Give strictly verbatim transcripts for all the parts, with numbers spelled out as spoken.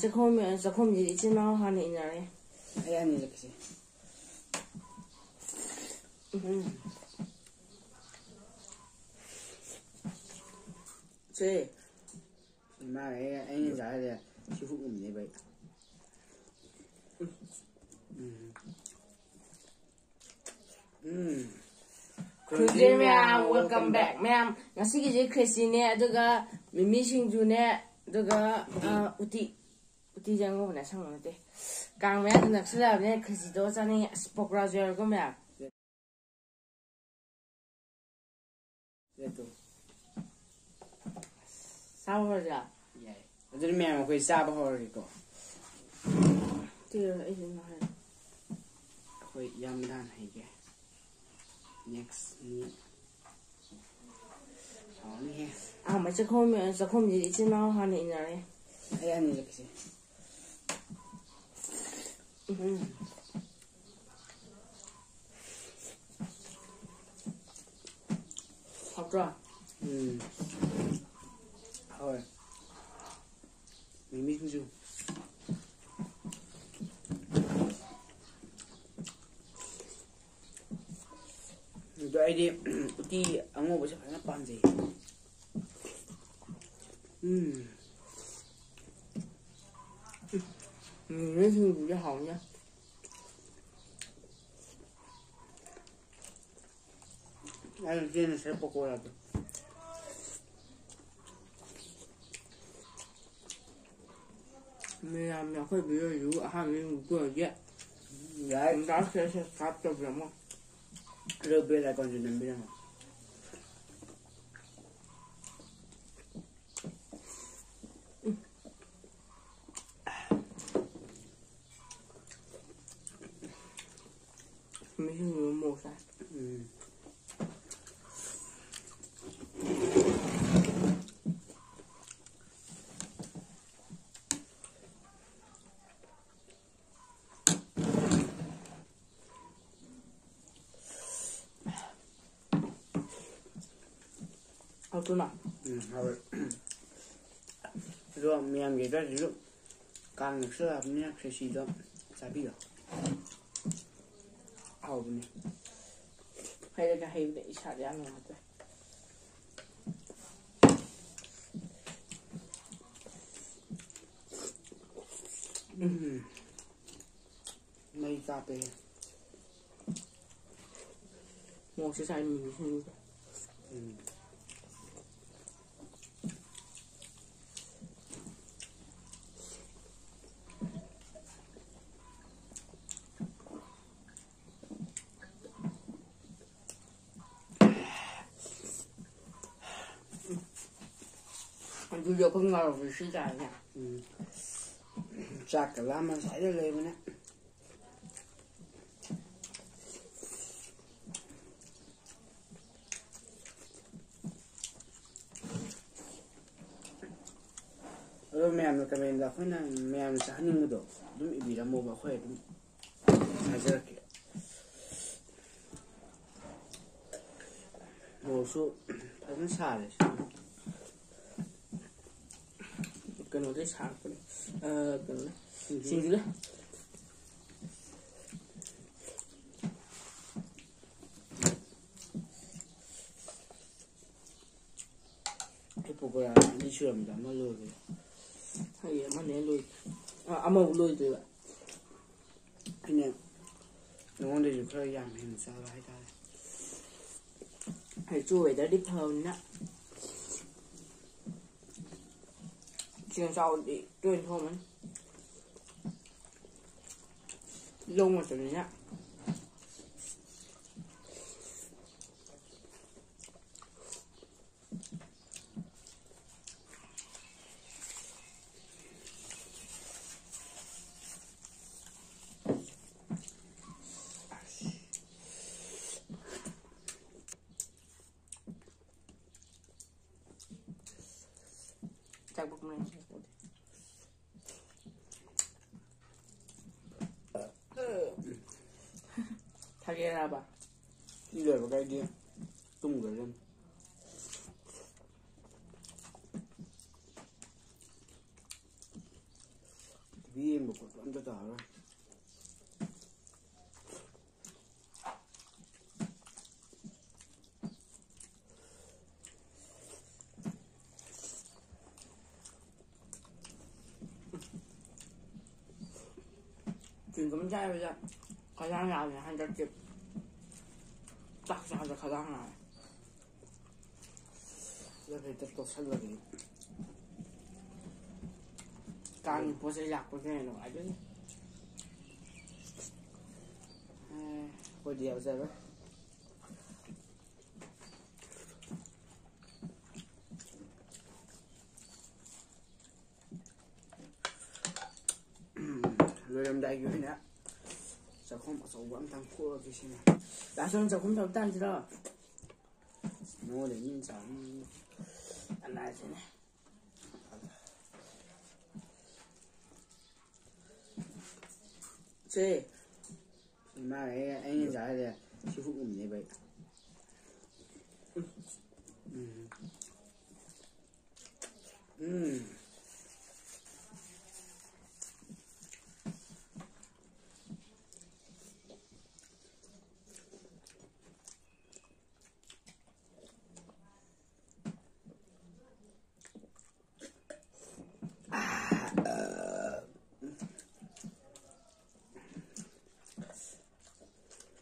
ꯆꯥꯛꯈꯨꯝ, ꯆꯥꯛꯈꯨꯝꯁꯤꯗꯤ ꯏꯆꯤꯟ ꯏꯅꯥꯎ ꯍꯥꯟꯅ ꯏꯟꯅꯔꯦ꯫ ꯑꯩ ꯍꯥꯟꯅ ꯏꯜꯂꯛꯀꯦꯁꯦ꯫ ꯎꯝ꯫ ꯁꯦ꯫ ꯏꯃꯥ, ꯑꯩ, ꯑꯩꯅ ꯆꯥꯔꯤꯁꯦ ꯁꯤ ꯍꯨꯞ ꯉꯝꯅꯦꯕ ꯑꯩ꯫ ꯎꯝ꯫ ꯎꯝ꯫ ꯈꯨꯔꯨꯝꯖꯔꯤ ꯃꯌꯥꯝ, welcome back꯫ ꯃꯌꯥꯝ, ꯉꯁꯤꯒꯤꯁꯦ ꯈ꯭ꯔꯦꯆꯤꯅꯦ, ꯑꯗꯨꯒ ꯃꯤꯃꯤ ꯁꯤꯡꯖꯨꯅꯦ, ꯑꯗꯨꯒ, ꯑ, ꯎꯇꯤ꯫ ꯎꯇꯤꯁꯦ ꯑꯉꯧꯕꯅꯦ, ꯑꯁꯪꯕ ꯅꯠꯇꯦ꯫ ꯀꯥꯡ ꯃꯌꯥꯗ ꯅꯛꯁꯤꯜꯂꯛꯑꯕꯅꯤꯅ ꯈ꯭ꯔꯦꯆꯤꯗꯣ ꯆꯥꯅꯤꯡꯉꯦ꯫ ꯑꯁ, ꯄꯀꯣꯔꯥꯁꯨ ꯌꯥꯎꯔꯦꯀꯣ ꯃꯌꯥꯝ꯫ ꯂꯦꯞꯇꯣ꯫ ꯆꯥꯕ ꯍꯧꯔꯁꯤꯔꯥ? ꯌꯥꯏ꯫ ꯑꯗꯨꯗꯤ ꯃꯌꯥꯝ ꯑꯩꯈꯣꯏ ꯆꯥꯕ ꯍꯧꯔꯒꯦꯀꯣ꯫ ꯇꯤꯔ ꯑꯩꯁꯨ ꯉꯥꯏ꯫ ꯑꯩꯈꯣꯏ ꯏꯌꯥꯝꯕꯗ ꯍꯥꯟꯅ ꯍꯩꯒꯦ꯫ Next ꯅꯤ꯫ ꯍꯥꯎꯅꯤꯍꯦ꯫ ꯑꯍꯥꯟꯕ ꯆꯥꯛꯈꯨꯝ, ꯆꯥꯛꯈꯨꯝꯁꯤꯗꯤ ꯏꯆꯤꯟ ꯏꯅꯥꯎ ꯍꯥꯟꯅ ꯏꯟꯅꯔꯦ꯫ ꯑꯩ ꯍꯥꯟꯅ ꯏꯜꯂꯛꯀꯦꯁꯦ꯫ ꯎꯝ꯫ ꯍꯥꯎꯇ꯭ꯔꯣ? ꯎꯝ꯫ ꯍꯥꯎꯋꯦ꯫ ꯃꯤꯃꯤ ꯁꯤꯡꯖꯨ꯫ ꯑꯗꯣ ꯑꯩꯗꯤ ꯎꯇꯤ ꯑꯉꯧꯕꯁꯦ ꯐꯖꯅ ꯄꯥꯝꯖꯩ꯫ ꯎꯝ꯫ ꯃꯤꯃꯤ ꯁꯤꯡꯖꯨꯁꯦ ꯍꯥꯎꯅꯤ꯫ ꯑꯩꯅ ꯆꯦꯟꯅ ꯁꯦꯠ ꯄꯀꯣꯔꯥꯗꯣ꯫ ꯃꯌꯥꯝꯅ ꯑꯩꯈꯣꯏ video ꯁꯤꯕꯨ ꯑꯍꯥꯟꯕ ꯌꯦꯡꯕꯤꯕ ꯑꯣꯏꯔꯗꯤ ꯌꯥꯏ꯫ ꯗꯥꯛ ꯁꯦ subscribe ꯇꯧꯕꯤꯔꯝꯃꯣ꯫ ꯑꯗꯨꯒ bell icon ꯁꯨ ꯅꯝꯕꯤꯔꯝꯃꯣ꯫ ꯃꯤꯁꯤꯡꯗꯨ ꯃꯣꯔꯣꯛ ꯆꯥꯏ꯫ ꯎꯝ꯫ ꯍꯥꯎꯇ꯭ꯔꯣ ꯅꯪ? ꯎꯝ, ꯍꯥꯎꯋꯦ꯫ ꯑꯗꯣ ꯃꯌꯥꯝꯒꯤ ꯑꯗꯨꯋꯥꯏꯗꯁꯨ ꯀꯥꯡ ꯅꯛꯁꯜꯂꯛꯑꯕꯅꯤꯅ ꯈ꯭ꯔꯦꯆꯤꯗꯣ ꯆꯥꯕꯤꯌꯣ꯫ ꯍꯥꯎꯕꯅꯦ꯫ ꯍꯩꯔꯒ ꯍꯩꯕꯗ ꯏꯁꯥꯗ ꯌꯥꯝ ꯅꯨꯡꯉꯥꯏꯇꯦ꯫ ꯎꯝ꯫ ꯃꯩ ꯀꯥꯞꯄꯦ꯫ ꯃꯣꯔꯣꯛꯁꯦ ꯁꯥꯏ ꯃꯤꯃꯤ ꯁꯤꯡꯖꯨ꯫ ꯎꯝ꯫ ꯑꯗꯨꯗꯤ ꯑꯩꯈꯣꯏ ꯉꯥꯔꯧꯁꯦ ꯁꯤ ꯇꯥꯔꯦꯅꯦ꯫ ꯎꯝ꯫ ꯆꯥꯛꯀ ꯂꯥꯝꯃ ꯉꯁꯥꯏꯗ ꯂꯩꯕꯅꯦ꯫ ꯑꯗꯣ ꯃꯌꯥꯝꯅ ꯀꯃꯦꯟꯗ ꯑꯩꯈꯣꯏꯅ ꯃꯌꯥꯝꯅ ꯆꯥꯍꯟꯅꯤꯡꯕꯗꯣ ꯑꯗꯨꯝ ꯏꯕꯤꯔꯝꯃꯣꯕ, ꯑꯩꯈꯣꯏ ꯑꯗꯨꯝ ꯍꯥꯏꯖꯔꯛꯀꯦ꯫ ꯃꯣꯔꯣꯛꯁꯨ ꯐꯖꯅ ꯁꯥꯔꯦ꯫ ꯀꯩꯅꯣꯗꯩ ꯁꯥꯔꯛꯄꯅꯦ꯫ ꯑ, ꯀꯩꯅꯣꯗꯩ꯫ ꯁꯤꯡꯖꯨ꯫ ꯁꯤꯡꯖꯨꯗꯩ꯫ ꯑꯩ ꯄꯀꯣꯔꯥ ꯑꯅꯤ ꯁꯨꯔꯝꯗ ꯑꯃ ꯂꯣꯏꯈ꯭ꯔꯦ꯫ ꯑꯩ ꯑꯃꯅꯦ ꯂꯣꯏ-, ꯑ, ꯑꯃꯐꯥꯎ ꯂꯣꯏꯗ꯭ꯔꯤꯕ꯫ ꯑꯩꯅ ꯅꯉꯣꯟꯗꯩꯁꯨ ꯈꯔ ꯌꯥꯝ ꯍꯦꯟꯅ ꯆꯥꯕ ꯍꯥꯏꯇꯥꯔꯦ꯫ ꯑꯩꯁꯨ ꯋꯦꯗꯔꯗꯤ ꯐꯕꯅꯤꯅ ꯆꯦꯡ ꯆꯥꯎꯗꯤ ꯇꯣꯏꯅ ꯊꯣꯡꯕꯅꯤ꯫ ꯂꯧ ꯃꯇꯝꯅꯤꯅ꯫ ꯆꯥꯛ ꯄꯨꯛ ꯃꯔꯤꯡ ꯆꯥꯛꯄꯨꯗꯤ꯫ ꯊꯥꯒꯦꯔꯕ? ꯁꯤ ꯂꯣꯏꯕꯒ ꯑꯩꯗꯤ ꯇꯨꯝꯈ꯭ꯔꯗꯝꯅꯤ꯫ ꯂꯦꯡꯕ ꯈꯣꯠꯄ ꯑꯝꯇ ꯇꯧꯔꯔꯣꯏ꯫ ꯆ꯭ꯋꯤꯡꯒꯝ ꯆꯥꯕꯗ ꯈꯗꯥꯡ ꯅꯥꯕꯅꯦ ꯍꯟꯗꯛꯇꯤ꯫ ꯆꯥꯛ ꯆꯥꯕꯗ ꯈꯗꯥꯡ ꯅꯥꯔꯦ꯫ ꯁꯤꯗ ꯍꯦꯛꯇ ꯇꯣꯠꯁꯜꯂꯒꯦ꯫ ꯀꯥꯡꯒꯤ ꯄꯣꯠ ꯆꯩ ꯂꯥꯛꯄꯁꯤꯅ ꯍꯦꯟꯅ ꯅꯨꯡꯉꯥꯏꯗꯣꯏꯅꯤ꯫ ꯑꯦ, ꯑꯩꯈꯣꯏꯗꯤ ꯌꯥꯎꯖꯔꯣꯏ꯫ ꯂꯣꯏꯔꯝꯗꯥꯏꯒꯤ ꯑꯣꯏꯅ ꯆꯥꯛꯈꯨꯝ ꯑꯆꯧꯕ ꯑꯝꯇꯪ ꯈꯣꯛꯑꯒꯦ ꯁꯤꯅ꯫ ꯂꯥꯁ ꯑꯣꯏꯅ ꯆꯥꯛꯈꯨꯝ ꯇꯧ ꯇꯥꯟꯁꯤꯔꯣ? ꯅꯉꯣꯟꯗ ꯃꯤꯅ ꯆꯥꯎꯅꯤ꯫ ꯑꯅꯥꯁꯤꯅꯦ꯫ ꯁꯦ꯫ ꯏꯃꯥ, ꯑꯩ, ꯑꯩꯅ ꯆꯥꯔꯤꯁꯦ ꯁꯤ ꯍꯨꯛ ꯎꯝꯅꯦꯕ ꯑꯩ꯫ ꯎꯝ꯫ ꯎꯝ꯫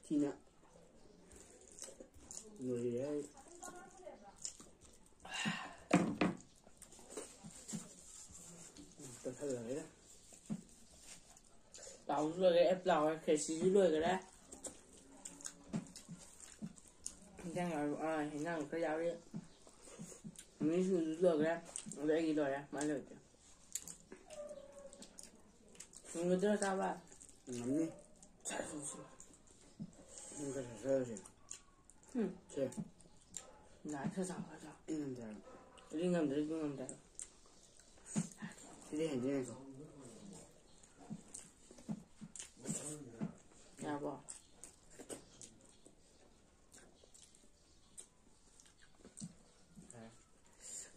ꯊꯤꯅ ꯂꯣꯏꯔꯦ꯫ ꯇꯠꯊꯠꯂꯒꯦ꯫ ꯄ꯭ꯂꯥꯎꯁꯨ ꯂꯣꯏꯈ꯭ꯔꯦ, ꯑꯦ, ꯄ꯭ꯂꯥꯎ ꯍꯥꯏ, ꯈ꯭ꯔꯦꯆꯤꯁꯨ ꯂꯣꯏꯈ꯭ꯔꯦ꯫ ꯍꯤꯟꯖꯥꯡ ꯌꯥꯎꯔꯤ-, ꯑꯥ, ꯍꯤꯟꯖꯥꯡ ꯈꯔ ꯌꯥꯎꯔꯤ꯫ ꯃꯤꯁꯨ ꯂꯣꯏꯈ꯭ꯔꯦ꯫ ꯑꯗꯣ ꯑꯩꯒꯤ ꯂꯣꯏꯔꯦ, ꯃꯥ ꯂꯣꯏꯗ꯭ꯔꯤ꯫ ꯉꯝꯒꯗ꯭ꯔꯣ ꯆꯥꯕ? ꯉꯝꯅꯤ꯫ ꯆꯥꯔꯁꯤ, ꯆꯥꯔꯁꯤ꯫ ꯅꯪ ꯈꯔ ꯆꯥꯔꯁꯤ꯫ ꯎꯝ꯫ ꯁꯦ꯫ ꯂꯥꯛꯑꯦ, ꯈꯔ ꯆꯥꯎ, ꯈꯔ ꯆꯥꯎ꯫ ꯑꯩ ꯉꯝꯗꯦ ꯍꯥꯏꯕ꯫ ꯑꯩꯗꯤ ꯉꯝꯗ꯭ꯔꯦ, ꯑꯩꯗꯤ ꯉꯝꯗ꯭ꯔꯦ ꯍꯥꯏꯕ꯫ ꯁꯤꯗꯤ ꯍꯦꯟꯗꯤ ꯍꯦꯟꯀꯣ꯫ ꯌꯥꯔꯕꯣ?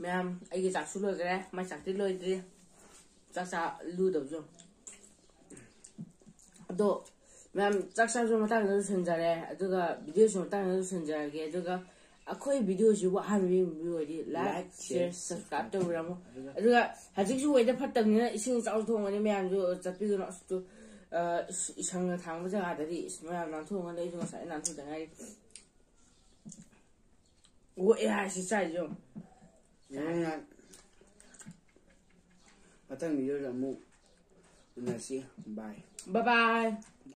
ꯃꯌꯥꯝ, ꯑꯩꯒꯤ ꯆꯥꯛꯁꯨ ꯂꯣꯏꯈ꯭ꯔꯦ, ꯃꯥꯏ ꯆꯥꯛꯇꯤ ꯂꯣꯏꯗ꯭ꯔꯤ꯫ ꯆꯥꯛ ꯆꯥ ꯂꯨꯗꯕꯁꯨ꯫ ꯑꯗꯣ ꯃꯌꯥꯝ, ꯆꯥꯛ ꯆꯥꯕꯁꯨ ꯃꯇꯥꯡꯗ ꯂꯣꯏꯁꯤꯟꯖꯔꯦ, ꯑꯗꯨꯒ ꯚꯤꯗꯤꯑꯣꯁꯨ ꯃꯇꯥꯡꯗ ꯂꯣꯏꯁꯤꯟꯖꯔꯒꯦ꯫ ꯑꯗꯨꯒ ꯑꯩꯈꯣꯏ ꯚꯤꯗꯤꯑꯣꯁꯤꯕꯨ ꯑꯍꯥꯟꯕ ꯌꯦꯡꯕꯤꯕ ꯑꯣꯏꯔꯗꯤ ꯂꯥꯏꯛ, Like, ꯁꯤꯌꯔ, share, ꯁꯕꯁꯀ꯭ꯔꯥꯏꯕ ꯇꯧꯕꯤꯔꯝꯃꯣ꯫ ꯑꯗꯨꯒ ꯑꯗꯨꯒ ꯍꯧꯖꯤꯛꯁꯨ ꯋꯦꯗꯔ ꯐꯠꯇꯕꯅꯤꯅ ꯏꯁꯤꯡ ꯏꯆꯥꯎ ꯊꯣꯡꯉꯅꯤ, ꯃꯌꯥꯝꯁꯨ ꯆꯠꯄꯤꯒꯅꯨ꯫ ꯑꯁ, ꯇꯨ, ꯑ, ꯏꯁ-, ꯏꯁꯪꯒ ꯊꯥꯡꯕ ꯖꯒꯥꯗꯗꯤ ꯏꯁ, ꯃꯌꯥꯝ ꯅꯥꯟꯊꯣꯛꯑꯒ ꯂꯩꯁꯨ ꯉꯁꯥꯏ ꯅꯥꯟꯊꯣꯛꯇ ꯉꯥꯏꯔꯤ꯫ ꯑꯣ ꯑꯦ ꯍꯥꯏꯁꯤ ꯆꯥꯏꯁꯨ꯫ ꯑꯗꯨꯅ ꯃꯊꯪ ꯚꯤꯗꯤꯑꯣꯗ ꯑꯃꯨꯛ ꯎꯅꯁꯤ꯫ ꯕꯥꯏ꯫ ꯕꯥꯏ ꯕꯥꯏ꯫